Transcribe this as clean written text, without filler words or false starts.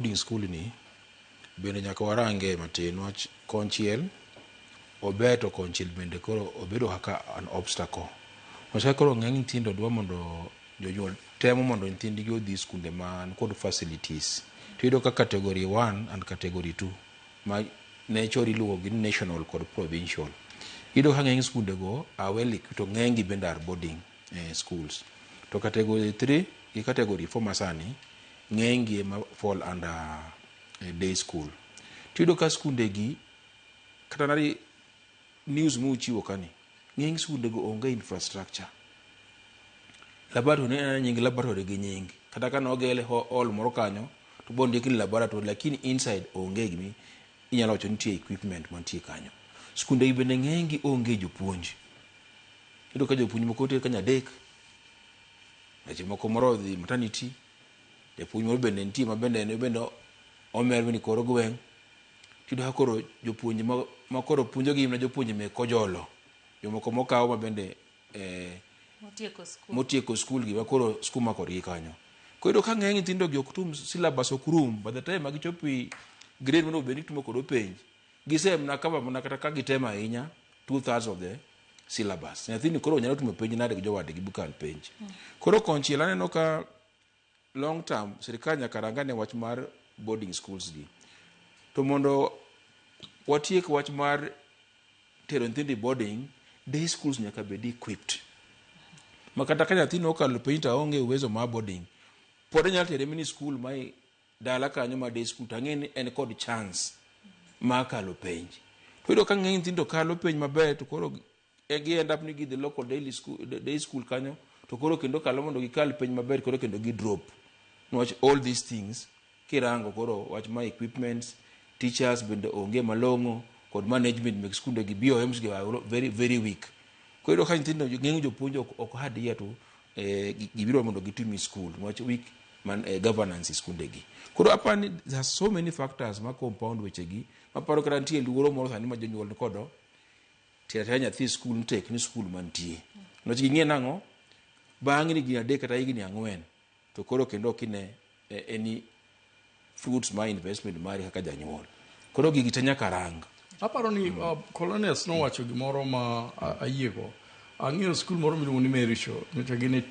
Boarding school ni bende nyaka warange matin wach konchiel ober to konchiel bende koro obedo kaka an obstacle. Wach ka koro ng'eny nyithindo dwa mondo jonyuol temo mondo nyithindgi odhi skunde man kod facilities. To iyudo ka category 1 and category 2 ma ne chon iluongo gi ni national kod provincial. Iyudo ka ng'eny skunde go are well equipped to ng'eny gi bende are boarding schools. To category 3 gi category 4 masani ng'eny gi ema fall under day school. Tiyudo ka skunde gi kata nadi news muchiwo kani ng'eny skunde go onge infrastructure. Laboratory ne en nying laboratory gi nying. Kata ka nogele hall moro kanyo to bondik ni laboratory lakini inside onge gimi inyalo wacho ni nitie equipment mantie kanyo. Skunde gi bende ng'eny gi onge jopuonj. Iyudo ka jopuonj moko nitie kanyo adek, seche moko moro odhi maternity, japuonj moro bende nitie ma bende en bende omer ni kor gweng'. Tiyudo ka koro jopuonj ma koro puonjogi mana jopuonje mek kojolo. Jomoko mokaw ma bende motieko skul. Motieko skul gi ma koro skuma kodgi kanyo. Koro iyudo ka ng'eny nyithindo gi ok tum syllabus ok rum by the time ma gichopo e grade monego bed ni itimo kod penj gise mana cover mana kata ka gitemo ahinya 2/3 of the syllabus. Nyathini koro nyalo timo penj nade gi jowadgi bukal penj. Koro konchiel aneno ka long term sirikal nyaka rang ane wach mar boarding schools gi. To mondo watiek wach mar tero nyithindo e boarding, day schools nyaka bed equipped. Ma kata ka nyathini okalo penj to aonge uwezo mar boarding, pod anyalo tere mini school ma dala kanyo ma day school to ang'e ni en kod chance mar kalo penj. To iyudo ka ng'eny nyithindo kalo penj maber to koro gi end up ni gidhi local daily school, day school kanyo to koro kendo kalo mondo gikal penj maber koro kendo gi drop. Niwach all these things kirango koro wach ma equipments, teachers bende onge malong'o kod management mek skunde gi BOMs gi are very very weak. Koro iyudo ka nyithindo ng'eny jopuonj ok adhere to gibiro mondo gitim e school niwach weak man governance e skunde gi. Koro aparo ni there are so many factors ma compound weche gi maparo kata nitie luoro moro sani ma jonyuol ni kodo tero atera nyathi e skul ni tek ni skul mantie. Niwach ging'e nang'o bang' higni 3 kata higni 4 to koro kendo ok ine any fruits mar investment mari kaka janyuol. Koro gigi te nyaka rang. Aparo ni Colonius nowacho gimoro ma ayiego. Ang'iyo skul moro miluongo ni Merisho, nyocha gin e